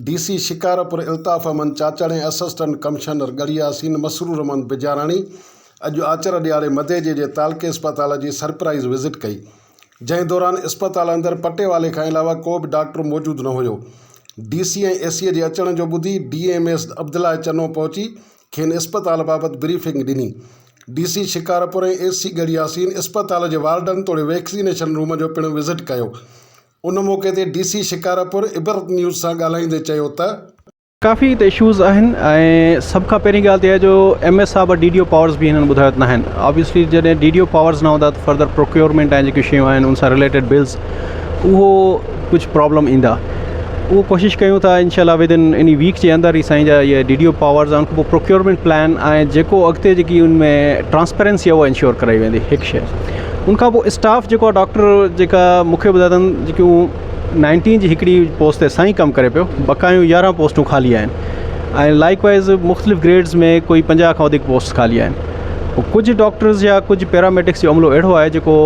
D C Shikarpur Altaf Ahmed Chachar ۽ assistant commissioner Garhi Yasin Masroor Ahmed Bijarani اڄ آچر ڏهاڙي مديجي جي تعلقي اسپتال جي سرپرائيز وزٽ ڪئي جنهن دوران اسپتال اندر پٽيوالي کان علاوه ڪو به ڊاڪٽر موجود نه هيو. ڊي سي ۽ اي سي جي اچڻ جو ٻڌي D M S Abdullah Chano پهچي کين اسپتال بابت بريفنگ ڏني. D C Shikarpur ۽ A C Garhi Yasin اسپتال جي وارڊن توڙي ويڪسينيشن روم جو پڻ وزٽ ڪيو. ان موقعي تي ڊي سي شڪارپور عبرت نيوز سان ڳالهائيندي چيو ته. ڪافي ته اشوز آهن ۽ سڀ کان پهرين ڳالهه ته اها جو ايم ايس صاحب ڊي ڊي او پاورز به هنن ٻڌايو ته ناهن آبويسلي جڏهن ڊي ڊي او پاورز نه هوندا ته فردر پروڪيورمينٽ ۽ جيڪيون شيون آهن ان سان رليٽيڊ بلز اهو ڪجهه پرابلم ايندا اهو ڪوشش ڪيون ٿا انشاء الله ود ان اني ويڪ جي اندر ئي سائين جا اهي D D O powers in کان پوء پروڪيورمينٽ پلان ۽ جيڪو اڳتي جيڪي ان ۾ ٽرانسپيرنسي آهي اها انشور ڪرائي ويندي هڪ شي ان کان پوء اسٽاف جيڪو آهي ڊاڪٽر جيڪا مون کي ٻڌايو اٿن جيڪيون نائنٽين جي هڪڙي پوسٽ تي سائين ڪم ڪري پيو بقايون يارهن پوسٽون خالي آهن ۽ لائيڪ وائز مختلف گريڊز ۾ ڪوئي پنجاهه کان وڌيڪ پوسٽس خالي آهن ڪجهه ڊاڪٽرز يا ڪجهه پيراميڊڪس جو عملو اهڙو آهي جيڪو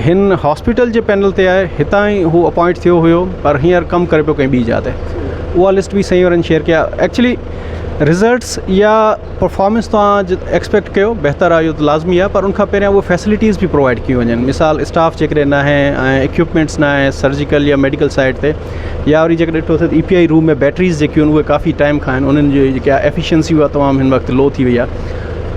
هن هاسپيٽل جي پينل تي آهي هتان ئي هو اپوائنٽ ٿيو هيو پر هينئر ڪم ڪري پيو ڪنهن ٻي جاء تي اها لسٽ به سائين وارن شيئر ڪيا ايڪچولي رزلٽس يا پرفارمنس توهان ايڪسپيڪٽ ڪيو بهتر آهي اهو ته لازمي آهي پر ان کان پهريان اهي فيسلٽيز به پرووائڊ ڪيون وڃن مثال اسٽاف جيڪڏهن ناهي ۽ اڪيوپمينٽس ناهي سرجيڪل يا ميڊيڪل سائيڊ تي يا وري جيڪڏهن ڏٺو ته اي پي آئي روم ۾ بيٽريز جيڪيون آهن اهي ڪافي ٽائيم کان آهن انهن جي جيڪا ايفيشنسي اها تمام هن وقت لو ٿي وئي آهي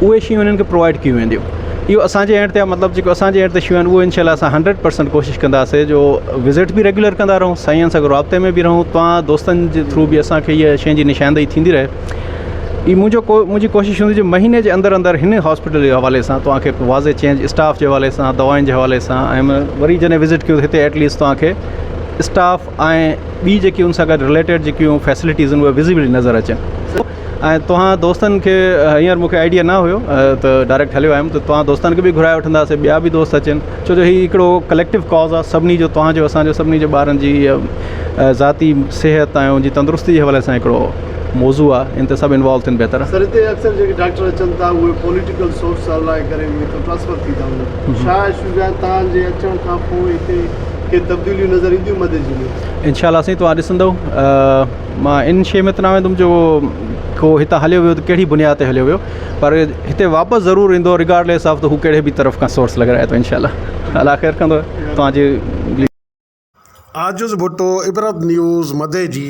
اهي شيون انهن کي پرووائڊ ڪيون وينديون اهو اسانجي اينڊ تي مطلب جيڪو اسانجي اينڊ تي شيون آهن اهو انشاء الله اسان هنڊريڊ پرسنٽ ڪوشش ڪنداسي جو وزٽ به ريگيولر ڪندا رهون سائين سان رابطي ۾ به رهون توهان دوستن جي ٿرو به اسانکي اها شين جي نشاندهي ٿيندي رهي هي منهنجو ڪو منهنجي ڪوشش هوندي جو مهيني جي اندر اندر هن هاسپيٽل جي حوالي سان توهان کي واضح چينج اسٽاف جي حوالي سان دوائن جي حوالي سان ۽ وري جڏهن وزٽ ڪيو هتي ايٽ ليسٽ توهان کي اسٽاف ۽ ٻي جيڪي ان سان گڏ رليٽيڊ جيڪيون فيسلٽيز آهن اهي وزبلي نظر اچن ۽ توهان دوستن کي هينئر مونکي آئيڊيا نه هيو ته ڊائريڪٽ هليو آيم ته توهان دوستن کي به گهرائي وٺنداسي ٻيا به دوست اچن ڇو جو هي هڪڙو ڪليڪٽو ڪاز آهي سڀني جو توهان جو اسان جو سڀني جو ٻارن جي ذاتي صحت ۽ ان جي تندرستي جي حوالي سان هڪڙو موضوع آهي ان تي سڀ انوالو ٿين بهتر آهي. سر هتي اڪثر جيڪي ڊاڪٽر اچن ٿا اهي پوليٽيڪل سورس لاء ڪري اهي هتان ٽرانسفر ٿي ٿا وڃن ڇا اشوز آهن توهان جي اچڻ کان پوء هتي ڪي تبديليون نظر اينديون مدئجي ۾؟ انشاء الله سائين توهان ڏسندو مان ان شي ۾ ته نه ويندم جو ڪو هتان هليو ويو ته ڪهڙي بنياد تي هليو ويو پر هتي واپس ضرور ايندو ريگارڊليس آف ته هو ڪهڙي به طرف کان سورس لڳرائي ٿو انشاء الله الله خير ڪندو توهان جي عاجز ڀٽو، عبرت نيوز، مدئجي.